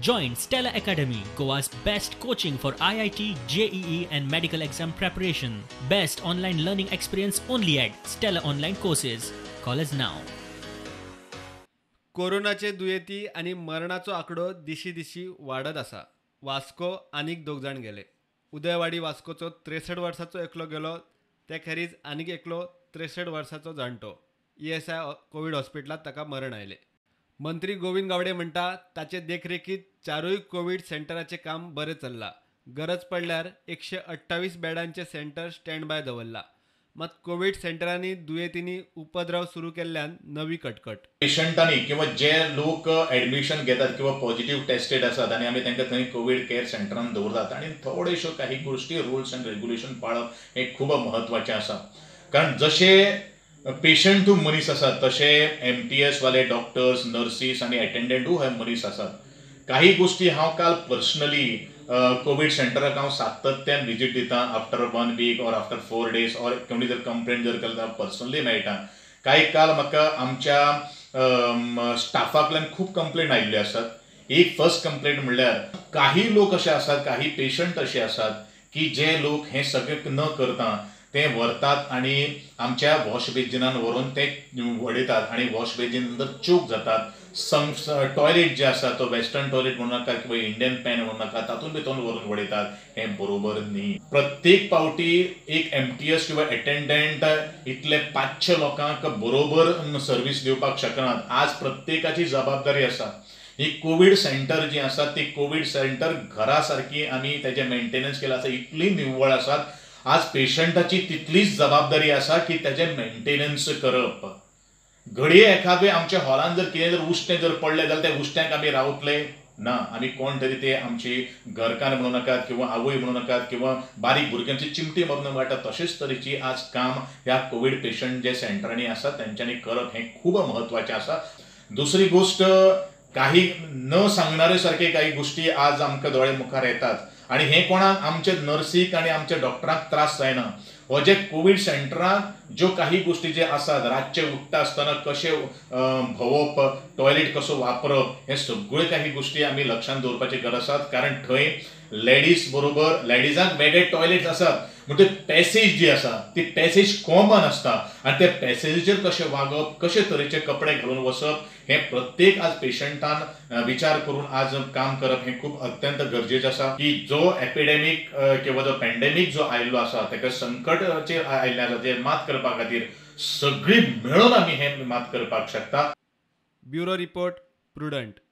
Join Stella Academy, Goa's best coaching for IIT, JEE and medical exam preparation. Best online learning experience only at Stella Online Courses. Call us now. कोरोनाचे दुयेंती आनी मरणाचो आंकडो दिशी दिशी वाडत आसा. वास्को आनीक 2 जाण गेले. उदयवाडी वास्कोचो 63 वर्साचो एकलो गेलो, ते खेरीज आनीक एकलो 63 वर्साचो जाणटो ESI Covid हॉस्पिटलांत ताका मरण आयलें. मंत्री गोविंद गावडे म्हणटा ताचे देखरेखीत 4 कोवीड सेंटराचें काम बरें चल्लां. गरज पडल्यार 128 बेडांचें सेंटर स्टँड बाय दवरलां. मात कोवीड सेंटरांनी दुयेंतींनी उपद्रव सुरू केल्ल्यान नवी कटकट. पेशंटांनी किंवा जे लोक एडमिशन घेतात किंवा पॉझिटिव्ह टेस्टेड आसात आनी आमी तांकां थंय कोवीड केअर सेंटरान दवरतात आनी थोड्योश्यो काही गोश्टी रुल्स अँड रेग्युलेशन पाळप हें खूब म्हत्वाचें आसा. कारण जशे पेशंटू मनीस आसात तशे MTS वाले डॉक्टर्स, नर्सीस आनी एटेंडंटूय हे मनीस आसात. काही गोश्टी हांव काल पर्सनली कोवीड सेंटराक हांव सातत्यान विजीट दिता, after 1 week or after 4 days or कोणी जर कंप्लेंट जर केली जाल्यार पर्सनली मेळटा. काही काल म्हाका आमच्या स्टाफाकल्यान खूब कंप्लेंट आयिल्ल्यो आसात. एक फर्स्ट कंप्लेंट म्हणल्यार काही लोक अशे आसात, काही पेशंट अशे आसात की जे लोक हें सगळें न करता ते व्हरतात आनी आमच्या वॉश बेजिनान व्हरून ते वडयतात आनी वॉश बेजीन नंतर चोक जातात. टॉयलेट जे आसा तो वेस्टर्न टॉयलेट म्हणू नाका किंवा इंडियन पॅन म्हणू नाका, तातूंत भितर व्हरून वडयतात. हें बरोबर न्ही. प्रत्येक पावटी एक MTS किंवा एटेंडंट इतले 500 लोकांक बरोबर सर्वीस दिवपाक शकनात. आज प्रत्येकाची जबाबदारी आसा. ही कोवीड सेंटर जी आसा ती कोवीड सेंटर घरा सारकी आमी तेजें मेंटेनन्स केलां आसा, इतली निव्वळ आसात. आज पेशंटाची तितलीच जबाबदारी आसा की तेजें मेंटेनन्स करप. घडये एखाद्या आमच्या हॉलान जर कितें जर उश्टें जर पडलें जाल्यार त्या उश्ट्यांक आमी रावतले ना. आमी कोण तरी ते आमची घरकार म्हणू नाकात किंवा आवय म्हणू नाकात किंवा बारीक भुरग्यांची चिमटी मारून वाडटा. तशेंच तरेची आज काम ह्या कोवीड पेशंट जे सेंटरांनी आसा तेंच्यांनी करप हें खूब म्हत्वाचें आसा. दुसरी गोश्ट, काही न सांगणारे सारखे काही गोश्टी आज आमकां दोळे मुखार येतात आनी हें कोणाक आमचे नर्सीक आनी आमच्या डॉक्टरांक त्रास जायना. हो जे कोवीड सेंटराक ज्यो काही गोश्टी जे आसात, रातचे उठ्ठा आसतना कशें भोंवप, टॉयलेट कसो वापरप, हे सगळ्यो काही गोश्टी आमी लक्षांत दवरपाची गरज आसात. कारण थंय लेडीज बरोबर लेडीजांक वेगळे टॉयलेट्स आसात, म्हणटकीर पॅसेज जी आसा ती पॅसेज कॉमन आसता आनी त्या पॅसेजीचेर कशें वागप, कशे तरेचे कपडे घालून वचप हें प्रत्येक आज पेशंटान विचार करून आज काम करप हें खूब अत्यंत गरजेचें आसा. की जो एपिडेमीक किंवा जो पॅन्डेमीक जो आयिल्लो आसा ताका संकटचेर आयिल्लें आसा तें मात करपा खातीर सगळीं मेळून आमी हें मात करपाक शकता. Bureau report, Prudent.